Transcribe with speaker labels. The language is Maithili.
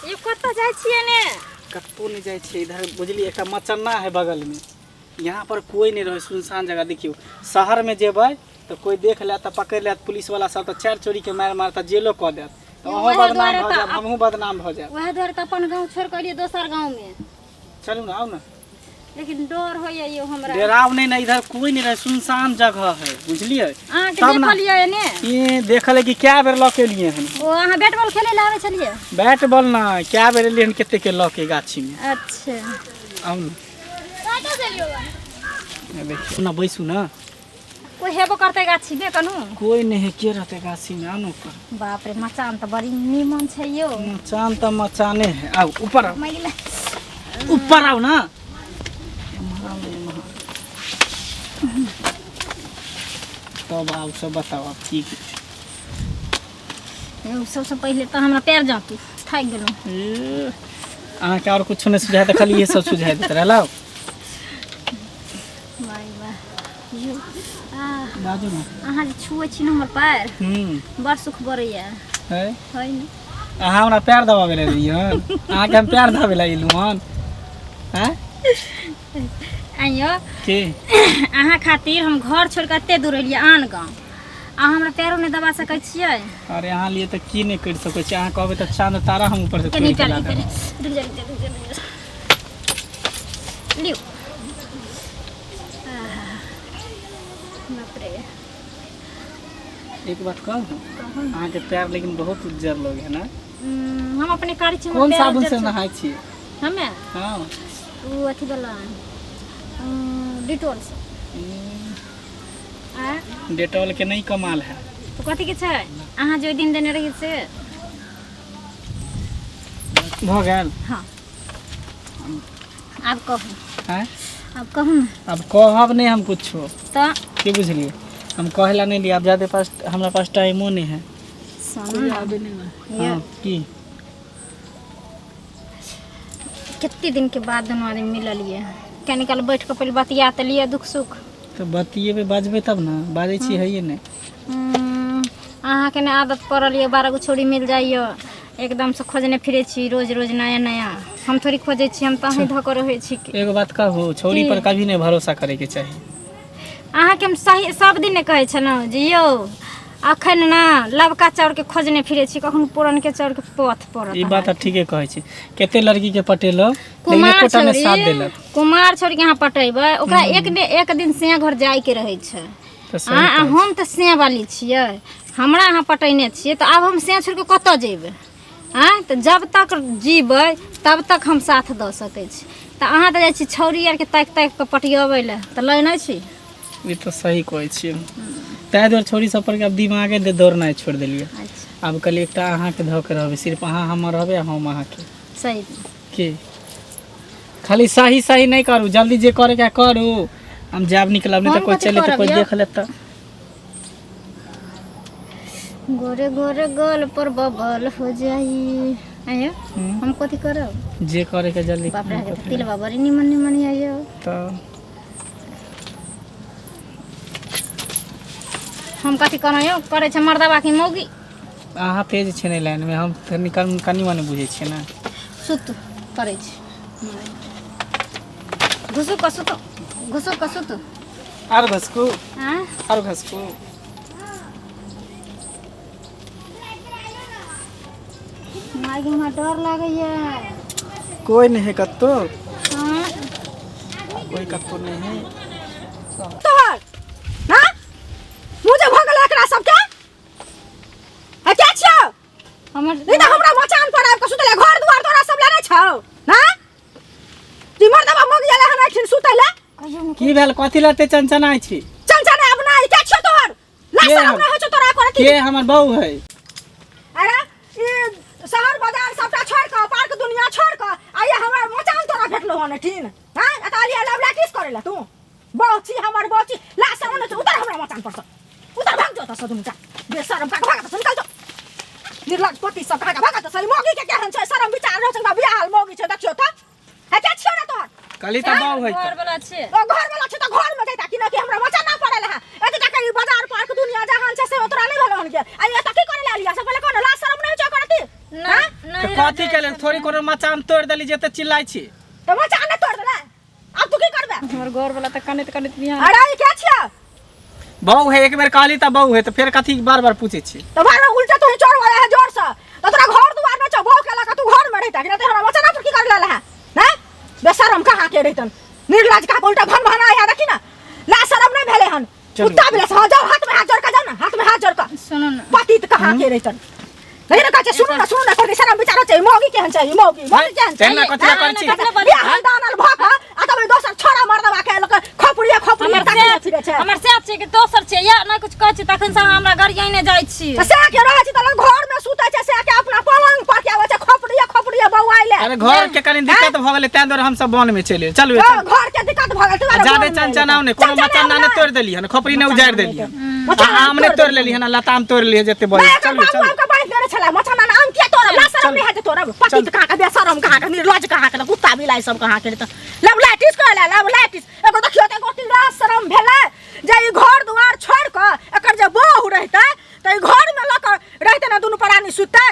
Speaker 1: ये कतऽ जाइ छियै ने?
Speaker 2: कतहु नहि जाइ छियै। इधर बुझलियै, एकटा मचन्ना है बगलमे, यहाँ पर कोई नहि रहै, सुनसान जगह। देखियौ, शहरमे जेबै तऽ कोई देख लेत तऽ पकड़ि लेत पुलिसवला सब, तऽ चारि चोरीके मारि मारत, जेलो कऽ देत, तऽ अहूँ
Speaker 1: वएह
Speaker 2: बदनाम
Speaker 1: दुआरे
Speaker 2: भऽ
Speaker 1: तऽ
Speaker 2: जायब, हमहूँ बदनाम भऽ जायब।
Speaker 1: वएह दुआरे तऽ अपन गाँव छोड़ि कऽ एलियै दोसर गाँवमे।
Speaker 2: चलू ने, आउ ने।
Speaker 1: लेकिन डर होइए यौ हमरा।
Speaker 2: डराव नहीं ना, इधर कोई नहीं रहे, सुनसान जगह है, बुझलिए?
Speaker 1: अहाँके
Speaker 2: तब ना।
Speaker 1: देखल यऽ एने?
Speaker 2: ये देखल है कि क्या बेर लऽ के एलियै हन।
Speaker 1: ओ अहाँ बैट बॉल खेलै लए आबै छलियै?
Speaker 2: बैट बॉल ना, क्या बेर एलियै हन कते के लऽ के गाछी में।
Speaker 1: अच्छा।
Speaker 2: आउ ने, ये देखियौ ना, बैसू ना।
Speaker 1: कोई हेबो करतै गाछी में कनु?
Speaker 2: कोई नहीं है, के रहते गाछी में? आउ ने ऊपर।
Speaker 1: बाप रे, मचान तऽ बड़ी नीमन छै यौ।
Speaker 2: मचान तऽ मचाने है। आउ ऊपर, आउ।
Speaker 1: मैला।
Speaker 2: ऊपर आउ ना, एम्हर आउ, एम्हर। तब आउ, सब बताउ आब की।
Speaker 1: यौ, सबसँ पहिले तऽ हमरा पैर जाँतू, थाकि गेलहुँ।
Speaker 2: ए, अहाँके आओर कुछो नहि सुझाय तऽ खाली इहे सब सुझाय दैत रहलौ।
Speaker 1: वाह वाह यौ, आ
Speaker 2: बाजू ने।
Speaker 1: अहाँ जे छुए छी ने हमर पैर, बड़ सुख बरैया।
Speaker 2: है?
Speaker 1: है ने?
Speaker 2: अहाँ हमरा पैर दबाबै लए एलियै हन? अहाँके हम पैर दबाबै लए एलहुँ हन? आँय?
Speaker 1: आइयो।
Speaker 2: की?
Speaker 1: अहाँ खातिर हम घर छोड़ि कऽ एते दूर एलियै आन गाँव, अहाँ हमरा पैरो नहि दबा सकै छियै?
Speaker 2: अरे, अहाँ लिए तऽ की नहि करि सकै छी। अहाँ कहबै तऽ चाँद तारा हम ऊपर से
Speaker 1: कनि
Speaker 2: तोड़ि के
Speaker 1: पैर
Speaker 2: ला देब।
Speaker 1: रुकि जा, रुकि जा, रुकि जा, रुकि जा। लिउ। आहा, बाप रे।
Speaker 2: एक बात कहू? अहाँके पैर लेकिन बहुत उज्जर लोग है ना?
Speaker 1: हम अपने कारी छी, हमर
Speaker 2: कोन
Speaker 1: पैर
Speaker 2: साबुन
Speaker 1: उज्जर
Speaker 2: से
Speaker 1: छै।
Speaker 2: नहाय छियै?
Speaker 1: हमे?
Speaker 2: हँ।
Speaker 1: ओ अथी वाला, डिटोल से। आ
Speaker 2: डेटॉल के नहीं कमाल है।
Speaker 1: तो कथी के छै? अहाँ जे ओहि दिन देने रही से।
Speaker 2: भऽ गेल?
Speaker 1: हँ, आब कहू।
Speaker 2: आँय?
Speaker 1: आब कहू ने।
Speaker 2: अब कहब नहीं हम कुछो।
Speaker 1: तऽ?
Speaker 2: की बुझलियै, हम कहै ला नहीं लियै। आब जादे पास हमरा पास टाइमो नहीं है।
Speaker 1: सुनू ने।
Speaker 2: हाँ, की?
Speaker 1: कते दिनके बाद दुनू आदमी मिललियै। कनि काल बैठ कऽ पहिले बतिया तऽ लिअ, दुख सुख।
Speaker 2: तऽ बतियेबै, बाजबै तब ने। बाजै छी हैये नहि।
Speaker 1: अहाँके ने आदत पड़ल यऽ, 12 गो छौड़ी मिल जाइए, एकदमसँ खोजने फिरै छी रोज रोज नया नया। हम थोड़ी खोजै छी, हम तऽ अहीं धऽ कऽ रहै छी।
Speaker 2: एगो बात कहू? छौड़ी
Speaker 1: की?
Speaker 2: पर कभी नहीं भरोसा करे के चाही।
Speaker 1: अहाँके हम सही सब दिन ने कहै छलहुँ जे यौ, अखन ने लबका चाउरके खोजने फिरै छी, कखन पुरनके चाउरके पथ पड़त।
Speaker 2: ई बात ठीके कहै छी। कते लड़की के पटेलो, लेकिन
Speaker 1: कुमार
Speaker 2: एकोटा ने साथ
Speaker 1: छौड़ी
Speaker 2: देलक।
Speaker 1: कुमार छौड़ीके अहाँ पटेबै, ओकरा एक ने एक दिन से घर जाइके रहै छै।
Speaker 2: तऽ सही
Speaker 1: आ
Speaker 2: कहै छी।
Speaker 1: हम तऽ से वाली छियै। हमरा अहाँ पटेने छियै तऽ आब हम से छोड़ि कऽ कतऽ जेबै? आँय, तऽ जब तक जीबै तब तक हम साथ दऽ सकै छी। तऽ अहाँ तऽ जाइ छी छौड़ी आरके ताकि ताकि कऽ पटियबै लए, तऽ लै नहि छी।
Speaker 2: ई तऽ सही कहै छियै। ताहि दुआरे छौड़ी सब पर के आब दिमागे दे दौड़नाइ छोड़ि देलियै।
Speaker 1: अच्छा।
Speaker 2: आब कहलियै एकटा अहाँके धऽ के रहबै, सिर्फ अहाँ हमर रहबै आ हम अहाँके।
Speaker 1: सही।
Speaker 2: की खाली सही सही नहि करू, जल्दी जे करैके है करू। हम जायब, निकलब, नहि तऽ
Speaker 1: हम
Speaker 2: कोइ
Speaker 1: कथी
Speaker 2: चलि तऽ
Speaker 1: करब
Speaker 2: कोइ
Speaker 1: यौ?
Speaker 2: देख लेत तऽ।
Speaker 1: गोरे गोरे गोल पर बबल हो जाई। आयो। हम कथी करब?
Speaker 2: जे करैके जल्दी।
Speaker 1: बाप रे, अहाँके तऽ तिलबा बड़ी निमन निमन यऽ यौ।
Speaker 2: तऽ
Speaker 1: हम कथी करब यौ? करै छै मर्दबा की मौगी।
Speaker 2: अहाँ तेज छै ने लाइनमे, हम कनि कनि मनि बुझै छियै ने।
Speaker 1: सुतू, करै छी। घुसू कऽ सुतू, घुसू कऽ सुतू।
Speaker 2: आर घसकू।
Speaker 1: आँय?
Speaker 2: आर घसकू।
Speaker 1: माय गे, हमरा डर लागैया।
Speaker 2: कोई नहीं है कत्तो।
Speaker 1: हाँ।
Speaker 2: कोई कत्तो नहीं है।
Speaker 3: तोहर हाँ मुँह जे भऽ गेल एकरा सबके आ के छियौ?
Speaker 1: हमर
Speaker 3: नहीं तऽ हमरा मचान पर आबि कऽ सुतले, घर दुआर तोरा सब लए नहि छौ? हाँ, ई मर्दबा मग गेलै हन एखन सुतै लए।
Speaker 1: कहियो ने।
Speaker 2: की भेल? कथी लए एते चनचनाइ छी?
Speaker 3: चंचन आब ना, ई के छियौ तोहर?
Speaker 2: के
Speaker 3: लाज शरम
Speaker 2: हम?
Speaker 3: नहि होइ छौ तोरा करे?
Speaker 2: के हमर बहू है।
Speaker 3: अरे, ई शहर बाजार सबटा छोड़ कऽ, पार्क दुनिया छोड़ कऽ आ ये हमरा मचान तोरा भेटलो हन एठिन? हाँ, एतऽ अलिया लवला किस करे ला तू? बौची हमर बौची, लाज शरम नहि छौ? उतर हमरा मचान पर से, उतर, भाग जो एतऽ से। दुनू टा बेशरम का, भाग एतऽ से, निकल जो। निर्लज पति सब कहाँ भाग एतऽ से। ई मौगी के केहन छै शरम विचार रहै छै? बियाहल मौगी छै, देखियौ तऽ। है, के छियौ रे तोहर?
Speaker 2: कहली तऽ बहू है।
Speaker 1: घर वाला छै।
Speaker 3: ओ घर वाला छै तऽ घर में जैता कि न कि हमरा मचान ना पड़ल है। एते टाका ई बाजार पार्क दुनिया जहान छै से तोरा नहीं भेल हन के? आ एतऽ की करे ले आलिया से पहिले? कोन लाज शरम नहीं छौ करती?
Speaker 1: नहीं।
Speaker 2: तऽ
Speaker 1: नहीं।
Speaker 2: कथी के लेल थोड़ी कोनो मचान तोड़ देली जेते चिल्लाइ छी।
Speaker 3: तऽ मचान नहि तोड़ देले, आब तू की करबे?
Speaker 1: हमर घर वाला तऽ कनैत कनैत बिहान।
Speaker 3: अरे ई के छियै?
Speaker 2: बहू है, एक बेर कहली तऽ बहू है, तऽ फेर कथी बार बार पूछै छी?
Speaker 3: तऽ बार बार उल्टा तू चोर वाला है जोर से, तऽ तोरा घर दुआर नहि छौ, बहू के लऽ कऽ तू घर में रहिता कि नहि? तऽ हमरा मचाना पर की कर लेल है? नहि बेशरम कहाँ के रहितन, निर्लज कहाँ के, उल्टा भन भना है। देखी ना, ला शरम नहि भेलै हन।
Speaker 2: चलू।
Speaker 3: कुत्ता भेलै। हाँ जाओ, हाथ में हाथ जोड़ कऽ जाओ ना, हाथ में हाथ जोड़ कऽ।
Speaker 1: सुनू ने।
Speaker 3: पतित कहाँ के रहितन, नहीं ना कहै छै, सुनू ना, सुनू ना, करके शरम विचारो छै। मौगी केहन छै ई, मौगी मौगी केहन छै?
Speaker 2: तेना कथी करै छी?
Speaker 1: कथी लए?
Speaker 3: बियाह दानल भऽ कऽ आ तब दोसर छोड़ा मर्दवा के लऽ कऽ खोपड़िए खोपड़िए
Speaker 1: हमर
Speaker 3: तकने
Speaker 1: से
Speaker 3: फिरै छै।
Speaker 1: हमर से छै कि दोसर छै या नहि कुछ कहै छी तखन से अहाँ हमरा गरियाने जाइ छी।
Speaker 3: तऽ से के रहै छै तऽ घर में सुतै छै, से के अपना पलंग पर के आबै छै खोपड़िए खोपड़िए बौआइले।
Speaker 2: अरे घर के कनी दिक्कत भऽ गेलै, ताहि दुआरे हमसब वन में चलि एलियै। चलू
Speaker 3: हँ, घर के दिक्कत भऽ गेल
Speaker 2: आ जादे चनचनाउ नहि, कोनो मचाना नहि तोड़ि देली हन, खोपड़ी नहि उजाड़ि देली हन, आ आम नहि तोड़ि लेली हन, आ लताम तोड़ि लेली जते बड़ी।
Speaker 3: नहीं, एकर
Speaker 2: चलू
Speaker 3: बाबू
Speaker 2: चलू।
Speaker 3: आबि कऽ बान्हि देने छलै मचाना आम किया तोड़ब? ला शरम नहि हेतै तोड़ब? पतित कहाँ के, बेशरम कहाँ के, निर्लज कहाँ के, कुत्ता बिलाइ सब कहाँ के। तऽ लब लाइटिस कहले लब लाइटिस एगो देखियौ तऽ एगो लाज शरम भेलै जे ई घर दुआर छोड़ि कऽ एकर जे बहू रहितै तऽ ई घरमे लऽ कऽ रहितै ने, दुनू प्राणी सुततै।